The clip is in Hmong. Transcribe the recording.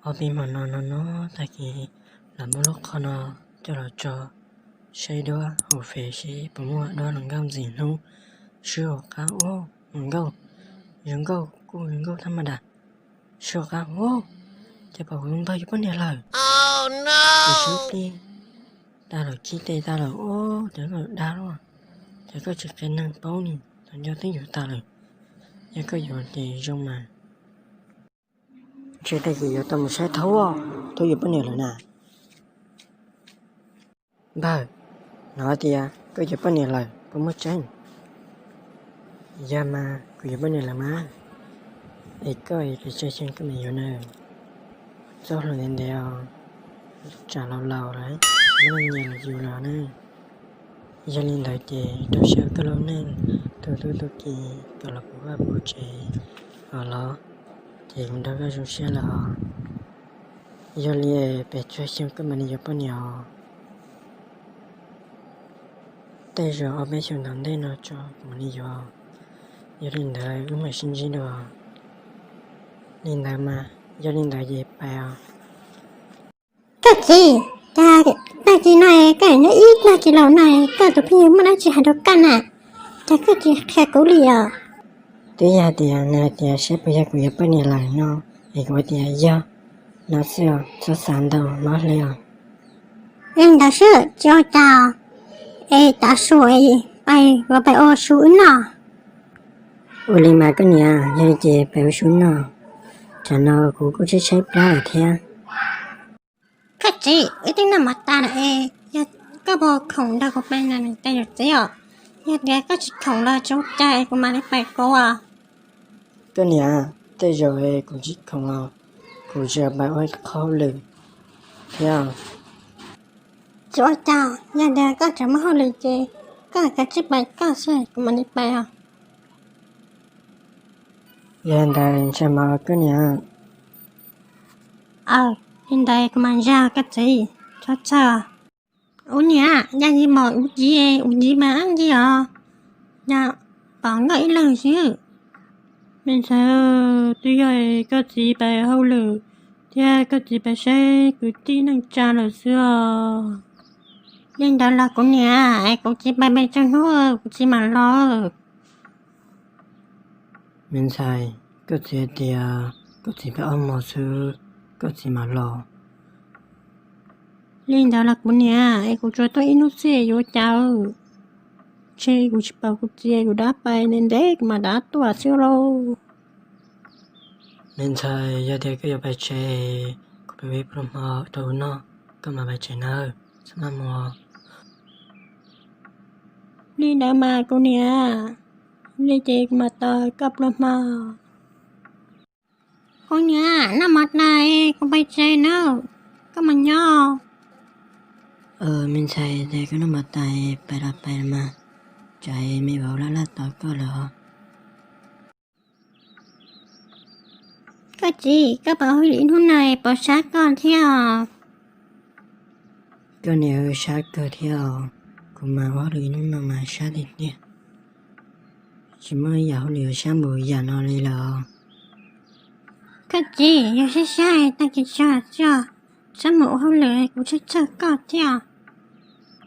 Ob peb hmo no no no tag kis los muab lub qhov no coj los tso saib duab hauv Fev seb puas muaj duab hluas nkauj ntxim hlub. Sib haum qab ub, hluas nkauj, zoo nkauj kuj zoo nkauj thab ma das, sib haum qab ub, cas pom kuv npawg yuav poj niam lawm. Kuv sib plig tag lawm, khib tes tag lawm ub, cas koj dag luaj, cas koj tsis qhia neeg paub ni, tau nco twb yuav tas lawm. Yog koj yuav ces zoo mas. Ntshe tag kis yuav tau mus saib thaub, thaub yuav poj niam lawm na. Npawg, hnov tias koj yuav poj niam lawm puas muaj tseeb? Yog mas, kuv yuav poj niam lawm mas. Es koj es pes tsawg xyoo koj mam yuav na? Txoj hlua ntev ntev os, tsam laus laus lawm, tsis muaj neeg nyiam los yus lawm na. Yog li ntawd ces rau siab koj lub neej, tu tub tu ki kom los puv vaj puv tsev os los, ces kuv nrog koj zoo siab lawm os. Yog li pes tsawg xyoo koj mam li yuav poj niam os? Tej zaum ob peb xyoos tom ntej no tso kuv mam li yuav. Yog li ntawd wb mam sib ntsib dua. Li ntawd mas, yog li ntawd ces pais os. Koj txiv, cas tag kis no koj nyob ib tag kis los no, koj tus phooj ywg muaj dab tsi hais rau koj na? Cas koj tsis qhia kuv li os? Twb yog hais tias nws hais tias saib puas yog kuv yuav poj niam lawm no, es kuv hais tias yog no xwb os, txhob xav ntau mob hle os. Li ntawd xwb tsis ua cas, es tav su es pais yuav pais ua su wb noj. Ua li mas koj niam, yog li ces pais ua su noj, tsam no kuv kuj tshaib tshaib plab lawm thiab. Koj txiv, wb twb noj mov tas lawm es yog koj puas khoom nrog kuv pais na tais yawm txiv os? Yog tias koj tsis khoom los tsis ua cas es kuv mam li pais kuv. Koj niam, tej zaum es kuv tsis khoom los kuv tseem pais ua qhov hauj lwm thiab. Tsis ua cas, yog tias koj tseem muaj hauj lwm ces koj kav tsij pais koj xwb, kuv mam li pais os. Yog li ntawd ntshai mas koj niam. Aw, li ntawd kuv mam ntshai koj txiv, txhob txhawj. Ua niam, yog li mas ua txiv, ua txiv mas ab ntsis os, yog pom nkauj ib leeg xwb. Me ntxhais, twb yog koj txiv pais hauj lwm thiab koj txiv pais saib kwv tij neej tsa lawm xwb os. Li ntawd los kuv niam, es kuv txiv pais pes tsawg hnub kuv txiv mam los. Me ntxhais, koj txiv hais tias koj txiv pais ob hmos xwb koj txiv mam los. Li ntawd los kuv niam, es kuv tsuas tuaj ib hnub xwb yuav cas. Ntshe kuv tsis pom kuv txiv, kuv rov pais ntev ntev kuv mam rov tuaj xwb lauj. Me ntxhais, yog tias koj yuav pais tsev, kuv pais ua ib pluag hmo rau wb noj, koj mam pais tsev nawb, txhob maj mus. Li ntawd mas kuv niam, li ces kuv mam tos koj pluag hmo. Kuv niam, noj mov tas kuv pais tsev nawb, koj mam nyob. Me ntxhais, ces koj noj mov tas pais los pais los mas, tsam me vauv laj laj tos koj lawm os. Koj txiv, koj pais ua hauj lwm ib hnub no puas sab koj thiab os? Koj niam, sab kawg thiab os, kuv mas ua hauj lwm ib hnub no mas sab tiag tiag, tsis muaj ib yam hauj lwm sab npaum yam no li lawm os. Koj txiv, yog sab sab tag kis tso tso, sab mus ua hauj lwm kuv txhawj txhawj koj thiab.